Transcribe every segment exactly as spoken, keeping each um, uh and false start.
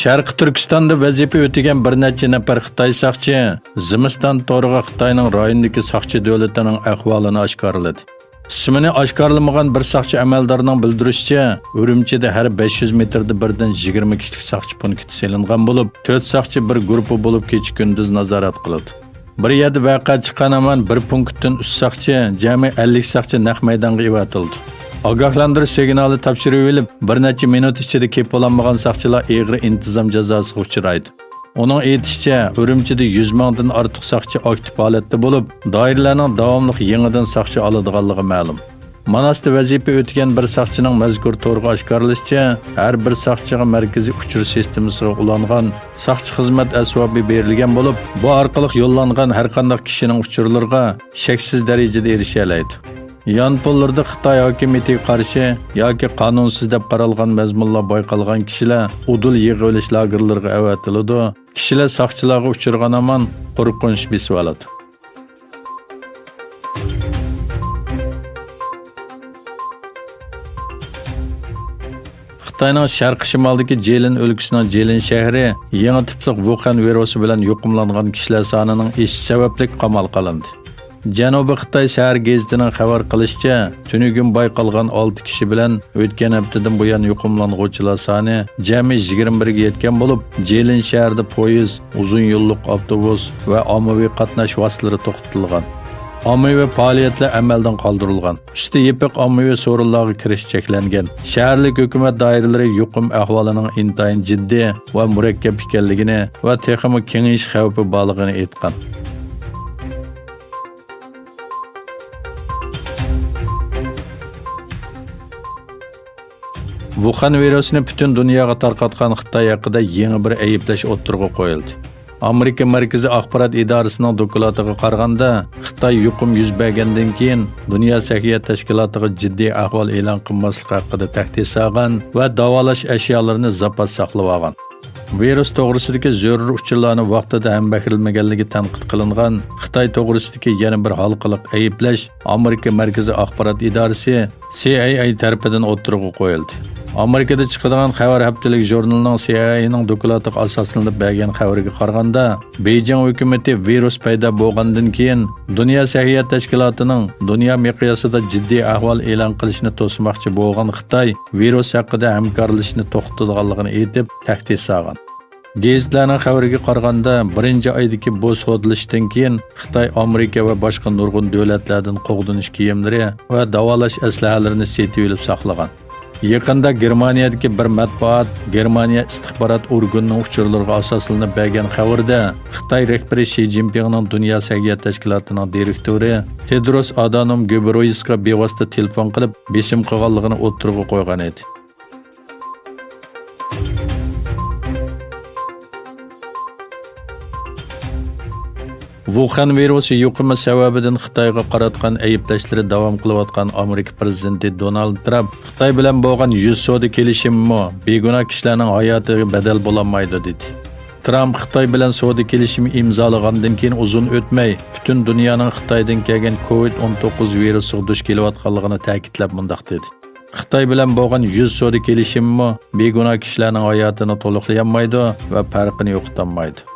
شەرقىي تۈركىستاندا ۋەزىپە ئۆتىگەن بىر نەچچە نەپەر خىتاي ساقچى زىمىستان تورىغا خىتاينىڭ رايوندىكى ساقچى دۆلىتىنىڭ ئەھۋالىنى ئاشكارىلىدى. ئىسمىنى ئاشكارىلىمىغان بىر ساقچى ئەمەلدارنىڭ بىلدۈرۈشىچە، ئۈرۈمچىدە ھەر بەش يۈز مېتىردا بىردىن يىگىرمە كىشىلىك ساقچى پونكىتى سېلىنغان بولۇپ، تۆت ساقچى بىر گۇرۇپپا بولۇپ كېچە-كۈندۈز نازارەت قىلىدۇ. بىر يەردە ۋەقە چىققان ھامان بىر پونكىتتىن ئۈچ ساقچى، جەمئىي ئەللىك ساقچى نەق مەيدانغا ئېۋەتىلىدۇ. ئاگاھلاندۇرۇش سىگنالى تاپشۇرۇۋېلىپ، بىر نەچچە مىنۇت ئىچىدە كېپىلالمىغان ساقچىلار ئېغىر ئىنتىزام جازاسىغا ئۇچرايدۇ. ئۇنىڭ ئېيتىشىچە، ئۈرۈمچىدە يۈز مىڭدىن ئارتۇق ساقچى ئاكتىپ ھالەتتە بولۇپ، دائىرىلەرنىڭ داۋاملىق يېڭىدىن ساقچى ئالىدىغانلىقى مەلۇم. ماناستا ۋەزىپە ئۆتىگەن بىر ساقچىنىڭ مەزكۇر تورغا ئاشكارىلىشىچە، ھەر بىر ساقچىغا مەركىزىي ئۇچۇر سىستېمىسىغا ئۇلانغان ساقچى خىزمەت ئەسۋابى بېرىلگەن بولۇپ، بۇ ئارقىلىق يوللانغان ھەرقانداق كىشىنىڭ ئۇچۇرلىرىغا شەكسىز دەرىجىدە ئېرىشەلەيدۇ. يانپونلىرىدا خىتاي ھاكىمىيىتىگە قارشى ياكى قانۇنسىز دەپ قارالغان مەزمۇنلار بايقالغان كىشىلەر ئۇدۇل يىغىۋېلىش لاگېرلىرىغا ئەۋەتىلىدۇ. كىشىلەر ساقچىلارغا ئۇچرىغان ھامان قورقۇنچ بېسىۋالىدۇ. خىتاينىڭ شەرقىي شىمالدىكى جېلىن ئۆلكىسىنىڭ جېلىن شەھىرى يېڭى تىپلىق ۋۇخەن ۋىرۇسى بىلەن يۇقۇملانغان كىشىلەر سانىنىڭ ئېشىشى سەۋەبلىك قامال قىلىندى. جەنۇبىي خىتاي سەھەر گېزىتىنىڭ خەۋەر قىلىشىچە، تۈنۈگۈن بايقالغان ئالتە كىشى بىلەن ئۆتكەن ھەپتىدىن بۇيان يۇقۇملانغۇچىلار سانى جەمئىي يىگىرمە بىرگە يەتكەن بولۇپ، جېلىن شەھىرىدە پويىز، ئۇزۇن يوللۇق ئاپتوبۇس ۋە ئاممىۋى قاتناش ۋاسىتىلىرى توختىتىلغان. ئاممىۋى پائالىيەتلەر ئەمەلدىن قالدۇرۇلغان. ئۈستى يېپىق ئاممىۋى سورۇنلارغا كىرىش چەكلەنگەن. شەھەرلىك ھۆكۈمەت دائىرىلىرى يۇقۇم ئەھۋالىنىڭ ئىنتايىن جىددىي ۋە مۇرەككەپ ئىكەنلىكىنى ۋە تېخىمۇ كېڭىيىش خەۋپى بارلىقىنى ئېيتقان. ۋۇخەن ۋىرۇسىنى پۈتۈن دۇنياغا تارقاتقان خىتاي ھەققىدە يېڭى بىر ئەيىبلەش ئوتتۇرىغا قويۇلدى. ئامېرىكا مەركىزىي ئاخبارات ئىدارىسىنىڭ دوكلاتىغا قارىغاندا، خىتاي يۇقۇم يۈز بەرگەندىن كېيىن دۇنيا سەھىيە تەشكىلاتىغا جىددىي ئەھۋال ئېلان قىلماسلىق ھەققىدە تەھدىت سالغان ۋە داۋالاش ئەشيالىرىنى زاپاس ساقلىۋالغان. ۋىرۇس توغرىسىدىكى زۆرۈر ئۇچۇرلارنى ۋاقتىدا ھەمبەھىرلىمىگەنلىكى تەنقىد قىلىنغان خىتاي توغرىسىدىكى يەنە بىر ھالقىلىق ئەيىبلەش ئامېرىكا مەركىزىي ئاخبارات ئىدارىسى، سى ئاي ئەي تەرىپىدىن ئوتتۇرىغا قويۇلدى. ئامېرىكىدا چىقىدىغان خەۋەر ھەپتىلىك ژۇرنىلىنىڭ سى ئاي ئەينىڭ دوكلاتىغا ئاساسلىنىپ بەرگەن خەۋىرىگە قارىغاندا، بېيجىڭ ھۆكۈمىتى ۋىرۇس پەيدا بولغاندىن كېيىن، دۇنيا سەھىيە تەشكىلاتىنىڭ دۇنيا مىقياسىدا جىددىي ئەھۋال ئېلان قىلىشنى توسماقچى بولغان خىتاي ۋىرۇس ھەققىدە ھەمكارلىشىشنى توختىتىدىغانلىقىنى ئېيتىپ، تەھدىت سالغان. گېزىتلەرنىڭ خەۋىرىگە قارىغاندا، بىرىنچى ئايدىكى بۇ سودىلىشىشتىن كېيىن خىتاي ئامېرىكا ۋە باشقا نۇرغۇن دۆلەتلەردىن قوغدىنىش كىيىملىرى ۋە داۋالاش ئەسلىھەلىرىنى سېتىۋېلىپ ساقلىغان. يېقىندا گېرمانىيەدىكى بىر مەتبۇئات گېرمانىيە ئىستىخبارات ئورگىنىنىڭ ئۇچۇرلىرىغا ئاساسلىنىپ بەرگەن خەۋىرىدە، خىتاي رەھبىرى شى جىنپىڭنىڭ دۇنيا سەھىيە تەشكىلاتىنىڭ دىرېكتورى تېدروس ئادانوم گېبرېيېسۇسقا بىۋاسىتە تېلېفون قىلىپ، بېسىم قىلغانلىقىنى ئوتتۇرىغا قويغان ئىدى. ۋۇخەن ۋىرۇسى يۇقۇمى سەۋەبىدىن خىتايغا قاراتقان ئەيىبلەشلىرى داۋام قىلىۋاتقان ئامېرىكا پىرېزىدېنتى دونالد ترامپ خىتاي بىلەن بولغان يۈز سودا كېلىشىمىمۇ بىگۇناھ كىشىلەرنىڭ ھاياتىغا بەدەل بولالمايدۇ، دېدى. ترامپ خىتاي بىلەن سودا كېلىشىمى ئىمزالىغاندىن كېيىن ئۇزۇن ئۆتمەي، پۈتۈن دۇنيانىڭ خىتايدىن كەلگەن كوۋىد ئون توققۇز ۋىرۇسىغا دۇچ كېلىۋاتقانلىقىنى تەكىتلەپ مۇنداق دېدى: خىتاي بىلەن بولغان يۈز سودا كېلىشىمىمۇ بىگۇناھ كىشىلەرنىڭ ھاياتىنى تولۇقلىيالمايدۇ ۋە پەرقىنى يوقىتالمايدۇ.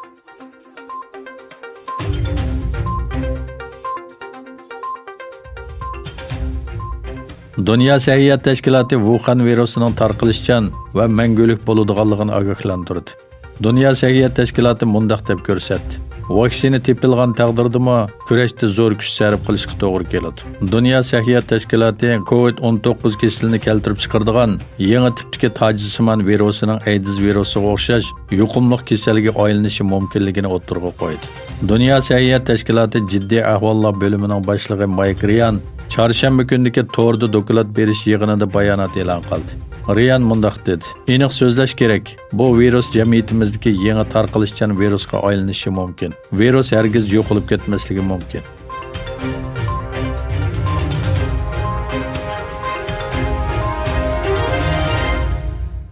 دۇنيا سەھىيە تەشكىلاتى ۋۇخەن ۋىرۇسىنىڭ تارقىلىشچان ۋە مەڭگۈلۈك بولىدىغانلىقىنى ئاگاھلاندۇردى. دۇنيا سەھىيە تەشكىلاتى مۇنداق دەپ كۆرسەتتى: ۋاكسىنا تېپىلغان تەقدىردىمۇ كۈرەشتە زور كۈچ سەرپ قىلىشقا توغرا كېلىدۇ. دۇنيا سەھىيە تەشكىلاتى كوۋىد ئون توققۇز كېسىلىنى كەلتۈرۈپ چىقىرىدىغان يېڭى تىپتىكى تاجسىمان ۋىرۇسىنىڭ ئەيدىز ۋىرۇسىغا ئوخشاش يۇقۇملۇق كېسەلگە ئايلىنىشى مۇمكىنلىكىنى ئوتتۇرىغا قويدى. دۇنيا سەھىيە تەشكىلاتى جىددىي ئەھۋاللار بۆلۈمىنىڭ باشلىقى مايك رىيان چارشەنبە كۈنىدىكى توردا دوكلات بېرىش يىغىنىدا بايانات ئېلان قىلدى. رىيان مۇنداق دېدى: ئېنىق سۆزلەش كېرەك، بۇ ۋىرۇس جەمئىيىتىمىزدىكى يېڭى تارقىلىشچان ۋىرۇسقا ئايلىنىشى مۇمكىن. ۋىرۇس ھەرگىز يوقىلىپ كەتمەسلىكى مۇمكىن.